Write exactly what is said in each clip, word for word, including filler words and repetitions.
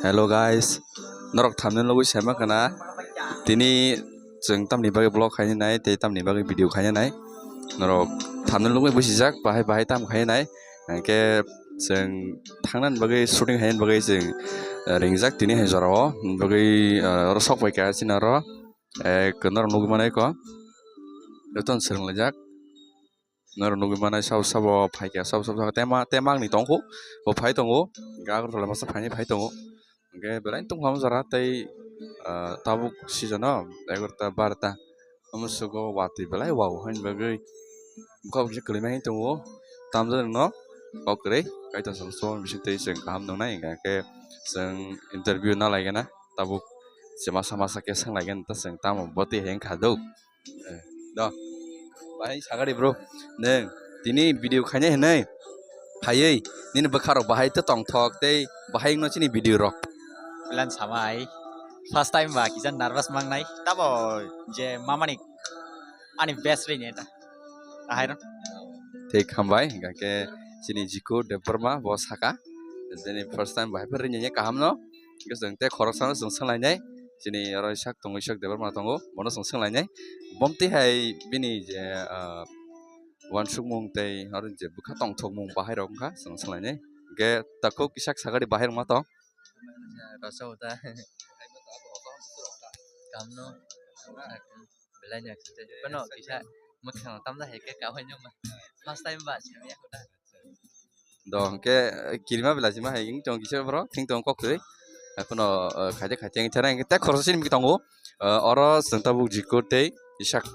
Hello guys, norok thumbnail nugwi saima khana tini chwng tamni bagwi vlog khainai tei tamni bagwi video khainai. Norok thumbnail nugwi busijak bahai bahai tam khainai. Hwnkhe chwng thangnani bagwi, shooting khainani bagwi chwng, eh, ringjak tini hai jorao. Bagwi, eh, oro sok bai kha chini oro. Eh, norok nugwi manai kho. Jotono swrwnglaijak. Norok nugwi manai sabo sabo phaikha, sabo sabo tema, tema wngni tongkhu, bo phai tongo, hwnkhe Agartala masa phaini phai tongo, hwnkhe belai tongkha o jora tei, ah, tabuk season o egarota barota omo sugo watwi belai wao haini bagwi bwkha bwkhe kwlwima hinwi tongo, tamjani no kok kwrwi Kaitor song song bising twi chwng kaham nungnai, hwnkhe chwng interview nalaigena tabuk se masa masa khe swnglaigena ta chwng tamo botwi hai wngkha do. Eh, do. Bahai sagadi bro. Neng tini video khainai hinui phaiwi nini bwkha rok bahai to tongthok tei bahai wngno chini video rok. Plan samai. First time ba kisa nervous mangnai. Tabo je mamani ani best ri neta. Ahai ro. Thik hambai, hingke chini Jiku Debbarma bo saka. Jeni first time bahai phai ri nini kaham no. Hingke chwng tei khoroksano chwng swnglainai. Chini oro isak tongo, isak Debbarma tongo, bono chwng swnglainai. Bomtwi hai bini je, ah, uansukmung tei oro je bwkha tongthokmung bahai rok wngkha, chwng swnglainai. Hingke takhuk isak sagadi bahai rok ma tong. Rasa uta. Kamno. Belai ni akte. Kono kisa mwkhang tamda hai khe kahai no ma. First time ba. Do hingke, eh, kirima belai sima hai wng tong kisa bro, thing tong kok twi. Apono, eh, khaide khaide wng thana hingke tei khoroksa sini tongo. Eh, oro chwng tabuk Jiku tei isak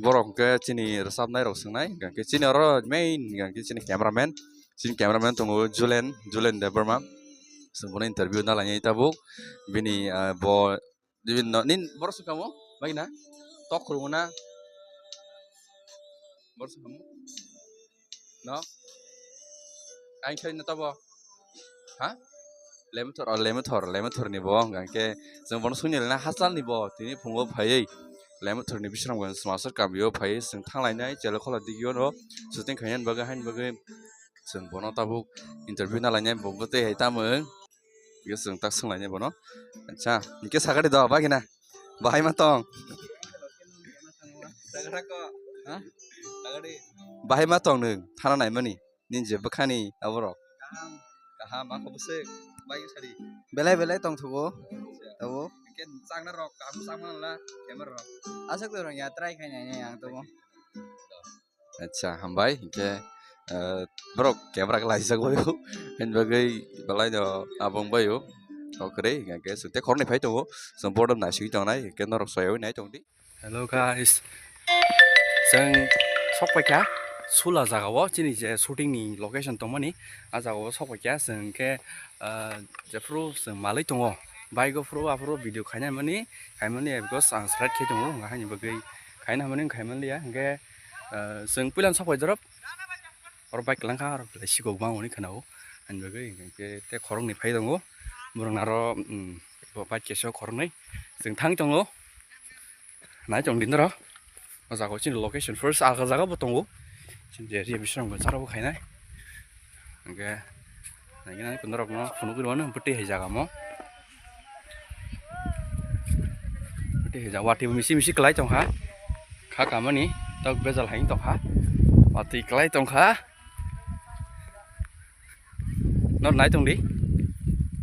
borok hingke chini rwchapnai rok swngnai. Hingke chini oro main hingke chini cameraman. Chini cameraman tongo Julen, Julen Debbarma. Chwng bono interview nalainai tabuk. Bini, eh, bo Dibin no, nin borok sukamo? Bagina? Tok khurungo na? Borok sukamo? No? Kain khlai no tabo? Ha? Lemthor, oh, Lemthor, Lemthor ni bo, hingke chwng bono sungni lena hachal ni bo, tini phungo phaiwi Lemthor ni bisram gani smaster kamio phaiwi chwng thanglainai, chelo khola digio no, shooting khainani bagwi, haini bagwi chwng bono tabuk interview nalainai, bo bwtwi hai tamo wng. Hingke chwng tak swnglainai bono. Acha, hingke sakari do, bagina. Bahai ma tong? Ha? Bahai ma tong nwng, thana naimani? Nini je bwkhani aborok? Kaham, kaham, ako bwswk, bai sadi. Belai belai tong thugo. Acha. Tabuk. Hingke chakna rok, kaham chakma la, camera rok. Aswk twi rok ya, try khai nai nai ang tabuk. Acha, hambai, hingke, eh, borok camera khe laijak bai o, haini bagwi belai no abang bai o. O kwrwi, hingke chwng tei khoroknwi phai tongo, chwng board o naisingwi tongnai, hingke norok soyawi nai tongdi. Hello guys, chwng sok paikha Sula jaga o, chini je shooting ni location tongmani, a jaga o sok paikha chwng hingke, eh, jephru chwng malwi tongo, bike o phuru aphuru video khainani, khaimani, because ang slide khai tongo, haini bagwi khaina hamani khaimani ya, hingke, Ah, chwng puila no sok pai jorop. Oro bike kwlangkha, oro belai sikok bang hwnwi khwnao. Ani bagwi hwnkhe tei khoroknwi phai tongo. Borok naro, um, bo bike kaisa khoroknwi. Chwng thang tongo. Nai tong di norok. O jaga o chini location first alka jaga bo tongo. Chini je area bising bo charo bo khainai. Hwnkhe Nai nai norok no phunugwi rw mano bwtwi hai jaga mo. Bwtwi hai jaga watwi misi misi kwlai tongkha. Kha kamani tok bejal hai tongkha. Watwi kwlai tongkha. Nor nai tongdi.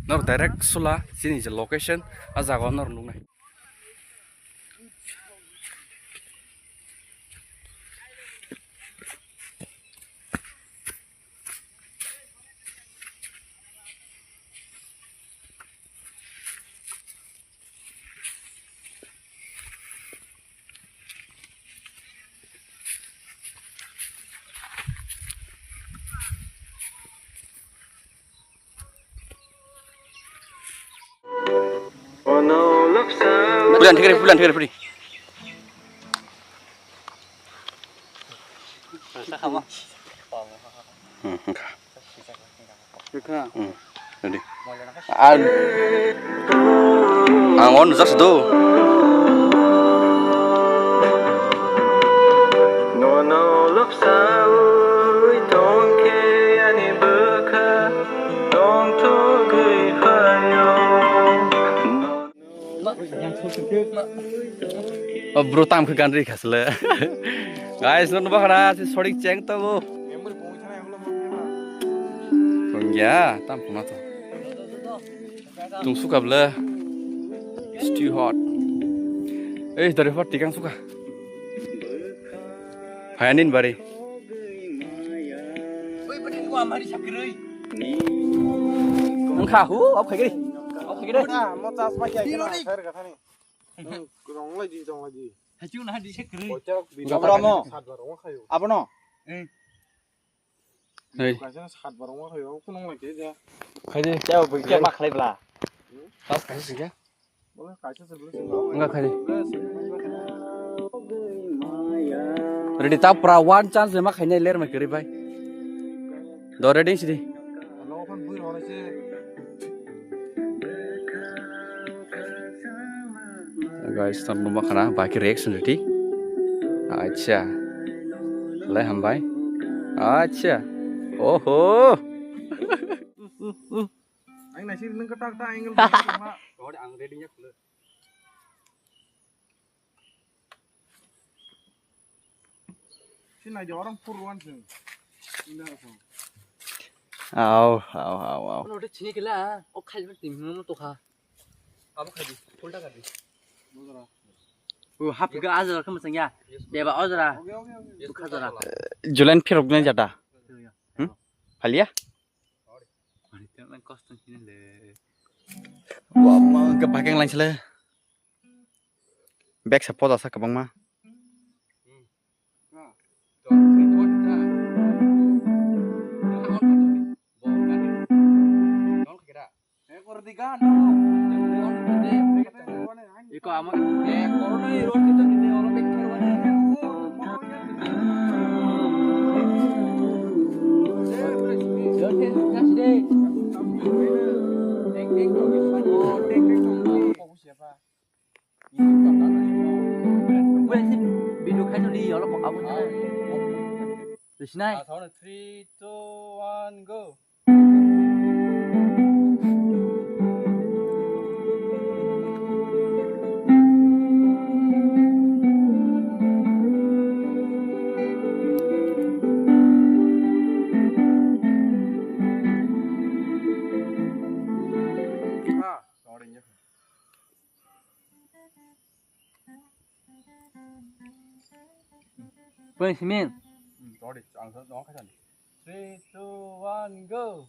Nor direct Sula chini je location a jaga o nor nuknai. Pulan thikri, pulan thikri, pudi. Hmm, hmm. Hmm, ready. Ar ang on just do. Nono lok sawi tongkhe ani bwkha tongthogwi phaio. O bro tam khe ganri khasle. Guys, non ba khara si sodik cheng to bo. Pongya tam kuma to. Tung suka ble. It's too hot. Eh, dari hot tikang suka. Hayanin bari. Wngkha hu, op khaigri. Op khaigri. Ah, mo chas pai ya, kena, khair ka thani. Rong lai di, rong lai di. Hachu na di se kri. Kochak bi. Jabra mo. Sat bar rong khayo. Abono. Eh. Hei. Kaisa sat bar rong khayo, kunong lai ke ja. Khaidi. Chao bui ke ma khlai bla. Pas kaisa singke. Bola kaisa se bla. Enggak khaidi. Ready ta pra one chance ma khainai ler ma kri bai. Do ready sidi. Ano kon bui rong se. Guys, tam numa khana baki reaction riti. Acha. Lai hambai. Acha. Oho. Ang nasi nang kata kata angle. Ang ready nya khule. Sinai jorong purwan sing. Inda ko. Au, au, au, au. Ono de chini kela, o khai ba tim mo to kha. Abo khai di, ulta khai di. O hap ga ajar ka masang ya. Deba ajar. Oke, oke, oke. Dukha jara. Julen phirok nai jada. Hmm? Phalia? Ani tang kosto sini le. Wa ma ga bakeng langsle. Bag sa poda sa kwbangma. Iko ama. Video khai tong di, olo kok aboni. Risinai. Three, two, one, go. Ah, sorry, yeah. Pweng simin. Hmm, sorry, ang sa dong khasan. Three, two, one, go.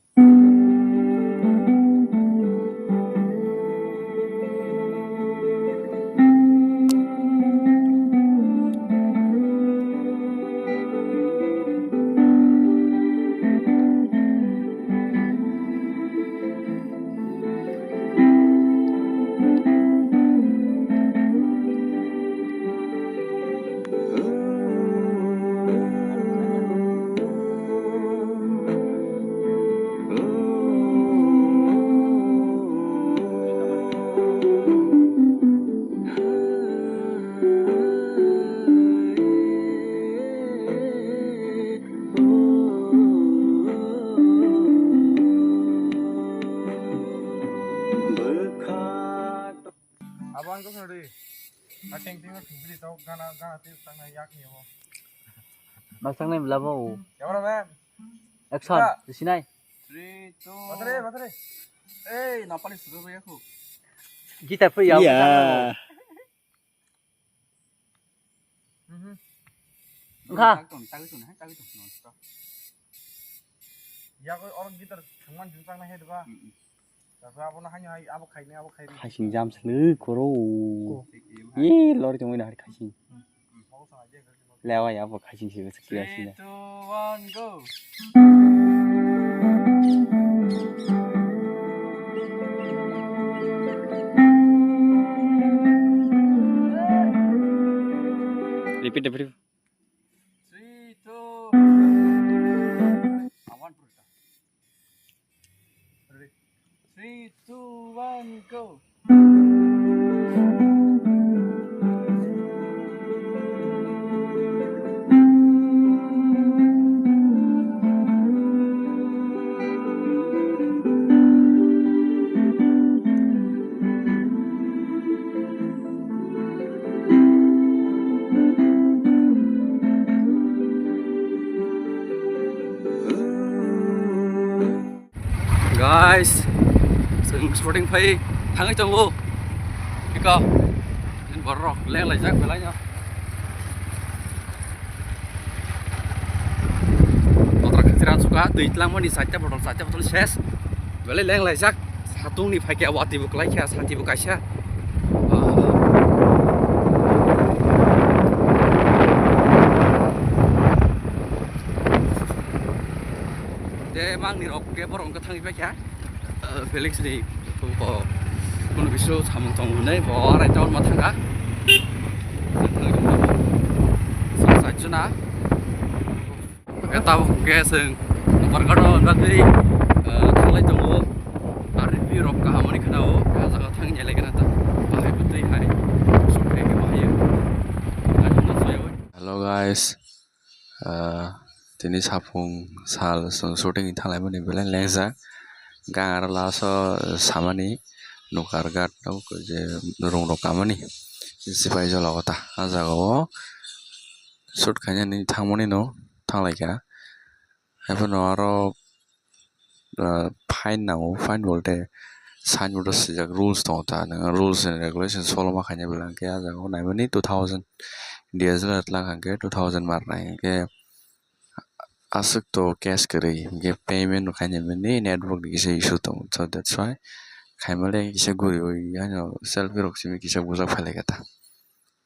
Abo ang kok nari. Ateng teng thung bidi tau gana gana teng tang na yak ni abo. Masang nai belabo. Camera man. Action. Sinai. Three, two. Battery, battery. Ei, napali sudah ya aku. Gitar pun ya. Iya. Mhm. Engkha. Tagwi tong, tagwi tong, hai, tagwi tong, non stop. Ya, koi orang gitar cuman jumpang na head ba. Mm-mm. Tapi abo na hanya hai, abo khai ni, abo khai ni. Khasing jam selu koro. Ko. Ye, lori tong ina hari khasing. Mm, mm. Lewa ya, abo khasing sih, masa kira sih. Three, two, one, go. Repeat, repeat. Three, two. Awan, bro. Ready? Three, two, one, go. Guys, chwng shooting phai thangwi tongo. Iko, borok leng laijak belai no. Kotor khachiran suka, twi tlangmani chaita botol, chaita botol ses. Belai leng laijak, satungni phaikhe watwi bo kwlai kha, sati bo kaisa. Te mangni rok ke borok wngkha thangwi paikha. Felix ni ko kono bisu samung tong hwnwi bo arai town ma thangkha. Sa sa juna. Ke tabuk ke chwng Nagargarh o bagwi thanglai tongo. Ar review rok kaham ani khna o, ah jaga thang nyelai gana ta. Bahai bwtwi hai. Sokhe ke bahai. Hello guys. Ah, tini saphung sal chwng shooting thanglaimani belai lengjak. Gang aro last o samani Nagargarh o je rung rok kamani sipai jolagota. Ah jaga o shoot khainani thangmani no thanglaikha. Haiphano aro ah, fine nango, fine bolte signboard o swijak rules tongo ta, nang rules and regulations follow ma khaina belai hwnkhe ah jaga o naimani two thousand D S L R twlang hwnkhe two thousand mar nai hwnkhe aswk to cash kwrwi hwnkhe payment rok khaina mani network ni kisa issue tongo, so that's why khaimale kisa guriwi haino selfie rok simi kisa bujak phailai kha ta.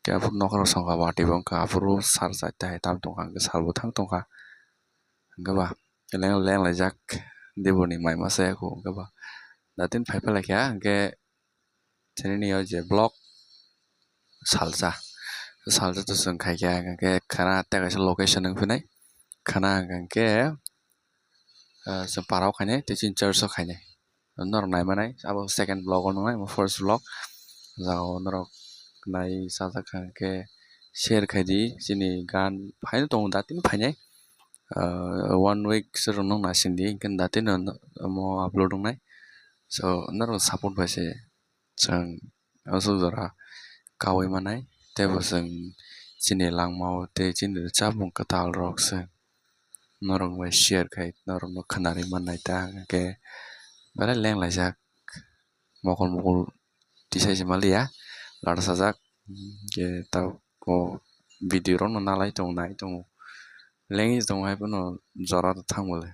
Khe aphuru nokha rok songkha watwi bo wngkha aphuru sal chaita hai tam tongkha hwnkhe sal bo thang tongkha hwnkhe ba. Leng leng laijak deboni mai masa ya kho hwnkhe ba datin phai phalai kha hwnkhe tini ni o je vlog salsa salsa to chwng khai kha hwnkhe khana tei kaisa location wng phinai khana hwnkhe chwng para o khainai tei chini church o khainai norok nai manai abo second vlog o nungnai omo first vlog jagao norok nai sajak kha hwnkhe share khai di chini gan phaino tongo datin phainai. Ah, one week se rwno naising di, hwnkhe datin no omo upload wngnai. So, norok support bai se chwng aswk jora kaui manai, tei bo chwng chini langmao tei chini rwchapmung kwtal rok se norok bai share khai norokno khwnarwi mannai ta hwnkhe belai leng laijak mokol mokol tisai se maliya lada sajak hwnkhe tabuk video rokno nalai tongo nai tongo. Lengwi tongo hai phano jora rok thang bole.